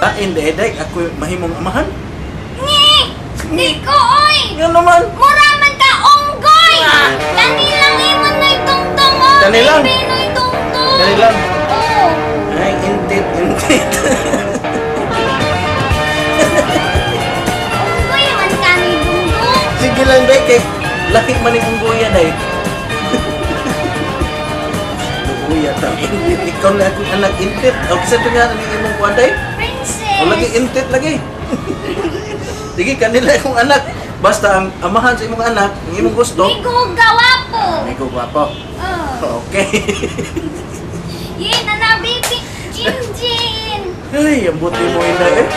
Tain day day ako mahimong amahan. Ni! Di ko, oy! Nga naman. Mura man ka, unggoy! Kani lang imo na itungtong, oh! Kani lang? Baby, na itungtong! Kani lang? Oo. Ay, intit, intit. Unggoy man ka ni Dungdung. Sige lang day kay lahi man ni unggoya day. Unggoya ta intit ikaw na akong anak intit. O kinsa to nga ni imong kuan day? Princess! O lagi intit lagi. Sige kanila akong anak. Basta ang amahan sa imong anak, ang imong gusto. Migo gawapo! Migo gwapo. Oh. Okay. Yun na na, baby! Jin Jin! Ay, ang buti mo inday eh.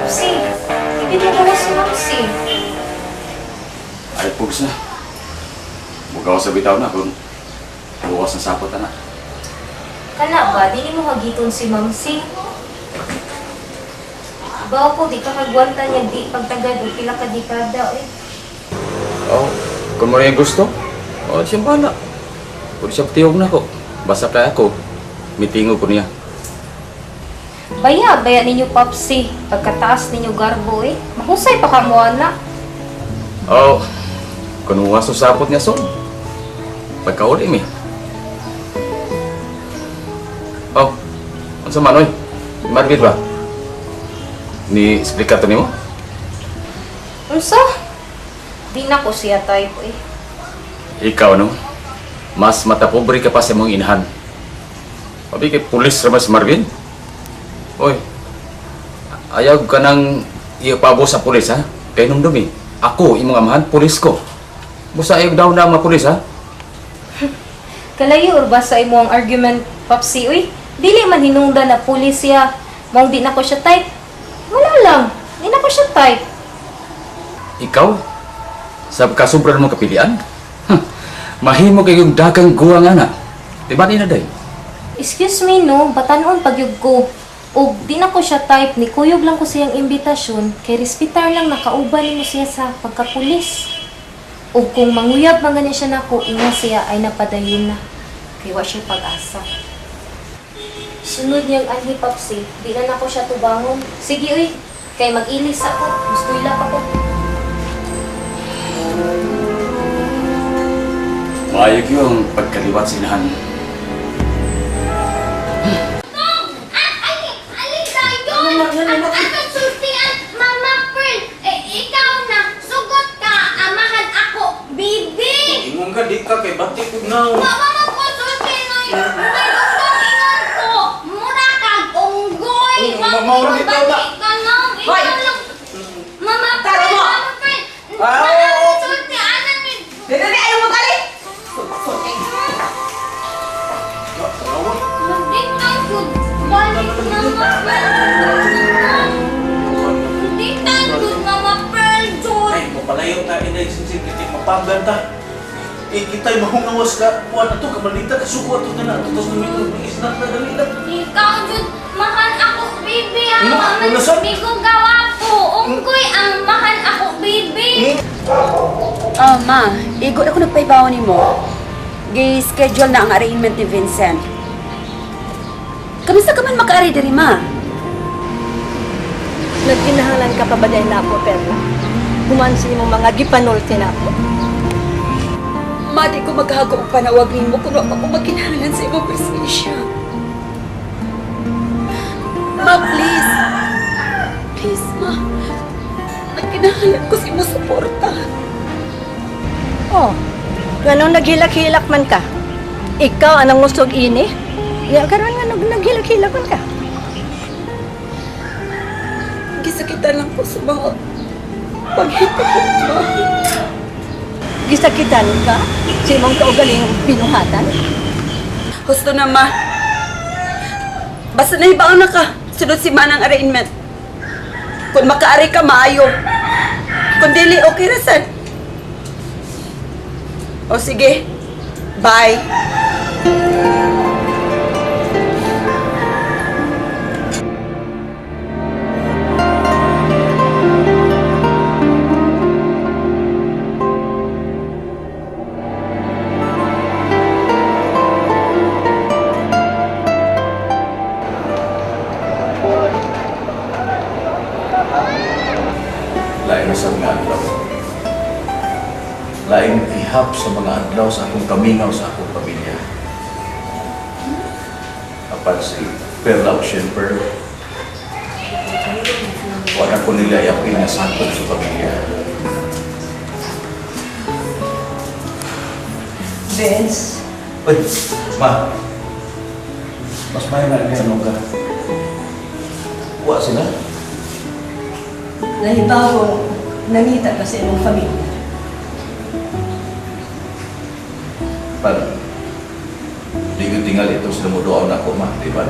Si, hindi na gawa si Ma'am si. Ay, pugs na. Mugaw sa bitaw na kung bukas na sapot na. Kana ba, dili mo hagiton si Ma'am si. Bawo ko, di ka kagwanta niya, di pagtagad o pila ka dekada, eh. Oh, kung mo rin gusto, oh, siya bahala. Kung siya tiyog na ko, basta kaya ako, mitingo ko niya. Baya, baya ninyo, Papsi. Pagkataas ninyo garbo, eh. Mahusay pa ka mo, anak. Oh, kung waso sapot niya, so, pagkauli mi. Oh, ano sa manoy? Marvin ba? Ni explica to nimo? Unsa? Di na ko siya type, eh. Ikaw, no? Mas matapobre ka pa sa mong inahan. Pabi kay pulis raman si Marvin. Oy, ayaw ka nang ipabo sa pulis, ha? Kay nung dumi, ako, imong amahan, pulis ko. Busa ayaw daw na mga pulis, ha? Kalayo or ba sa imo ang argument, Papsi, uy? Dili man hinungdan na pulis siya. Maong di na ko siya type. Wala lang. Di na ko siya type. Ikaw? Sa kasubran mong kapilian? Huh, mahimo kayong dagang guwa nga na. Di ba ni na day? Excuse me, no? Batanon pagyug ko. Og di na ko siya type, ni kuyog lang ko siyang imbitasyon, kay respitar lang nakauban nimo siya sa pagkapulis. Og kung manguyab man gani siya nako, ingon siya ay napadayon na. Kay wa siya pag-asa. Sunod niyang anhi, Papsi, di na nako siya tubangon. Sige uy, kay mag-ilis ako, mustuylap ako. Maayog yung pagkaliwat sa inahan. Ah, ay, alin tayo? Ang atong sultian, Mama Pearl. Eh, ikaw na, sugot ka, amahan ako, baby! Ingon ka di ka kay bati kog naw. Mama magkusulti na yun. May gustong ingon ko. Mura kag unggoy. Maura bitaw na. Bati ka na. Hoy! Ikaw lang. Mama Taro Pearl, mo! Mama Pearl. Ah, Mama, oo. sulti, ano ni... Dili, dili, ayaw mo gali! Hindi ka good. Balik, Mama Pearl. Hindi ka good, Mama Pearl, Jud. Ay, mapalayo ta inday sinsin kay mapagan ta. Eh, kita'y mahungawas ka. Kuan ato, kamalita, kasuko ato na na. Tapos numito, isnat na dali na. Ikaw, Jud, mahal ako, baby. Ah, Ano? Mama, Ano, sir? Migo gawa po. Unggoy ang mahal ako, baby. Ah, ma, igo na ko nagpaibaw nimo. Gi-schedule na ang arraignment ni Vincent. Kamusta ka man makaari diri, ma? Nagkinahanglan ka pa ba dahil na ako, Perla? Human sa imong mga gipanulti na ako. Ma, di ko maghago og panawag nimo kung wa pa ko magkinahanglan sa imong presensya. Ma, please. Please, ma. Nagkinahanglan ko sa imong suporta. Oh, ganun naghilak-hilak man ka. Ikaw ang nangusog ini. Ya, karon nga naghilak-hilak man ka. Gisakitan lang ko sa mga panghitabo, ma. Gisakitan ka sa imong kaugalingong binuhatan. Husto na, ma. Basta nahibaon na ka. Sunod si ma ng arraignment. Kung makaari ka, maayo. Kung dili, okay ra sad. O sige. Bye. Laing ihap sa mga adlaw sa akong kamingaw sa akong pamilya. Apan si Perla o Shemper, wala ko nila iapil nga sakop sa pamilya. Vince, Uy, ma. Mas may na rin ano ka. Wa sila? Nahibaw nangita ka sa imong pamilya. Pan, di ko tingal ito sila mo doon ako ma, di ba?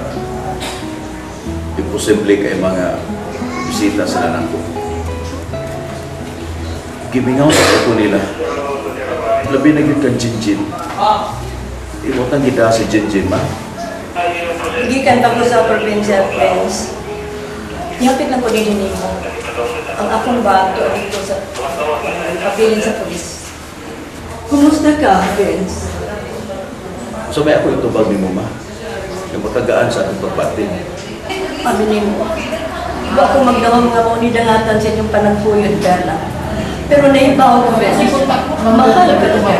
Imposible kay mga bisita sila nako. Gimingaw sa ako nila. Labi na gyud kang Jinjin. Imutang gida si Jinjin, ma. Gikan pa ko sa probinsya, Vince. Nihapit lang ko din nimo. Ang akong bato dito sa pabilin sa pulis. Kumusta ka, Vince? So may ako itubag ni mo, ma. Yung makagaan sa akong pagbati. Ano nimo? Wa ko magdawang nga mo ni dangatan sa inyong panagpuyon, Perla. Pero nahibaw ko, Vince. Mahal ka ni Perla.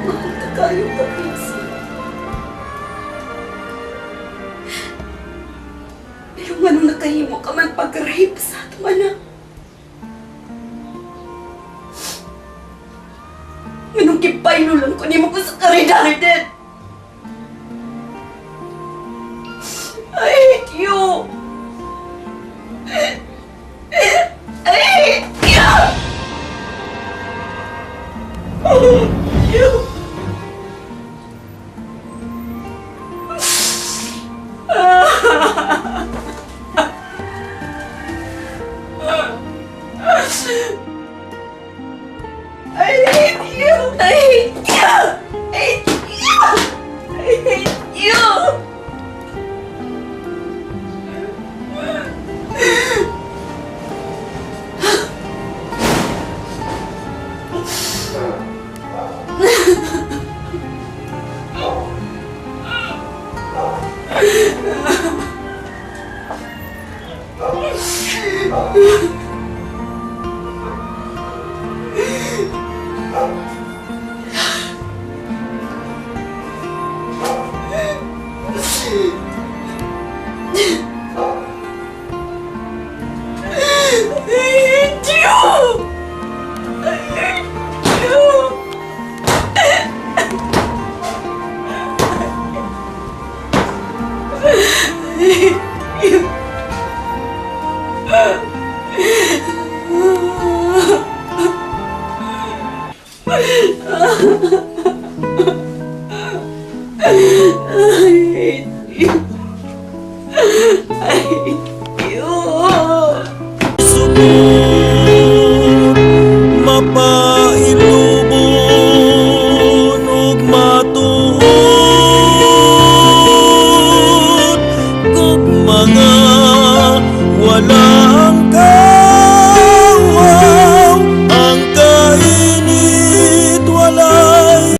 Mahal ka kayo, Paris. Pero nganong nakahimo ka man pag-rape sa atong anak? Nganong gipaylo lang ko nimo ko sa karidalden? I hate you! I hate you! I hate you! I hate you! I hate you! I hate you! I hate you! I hate you! I hate you! I hate you.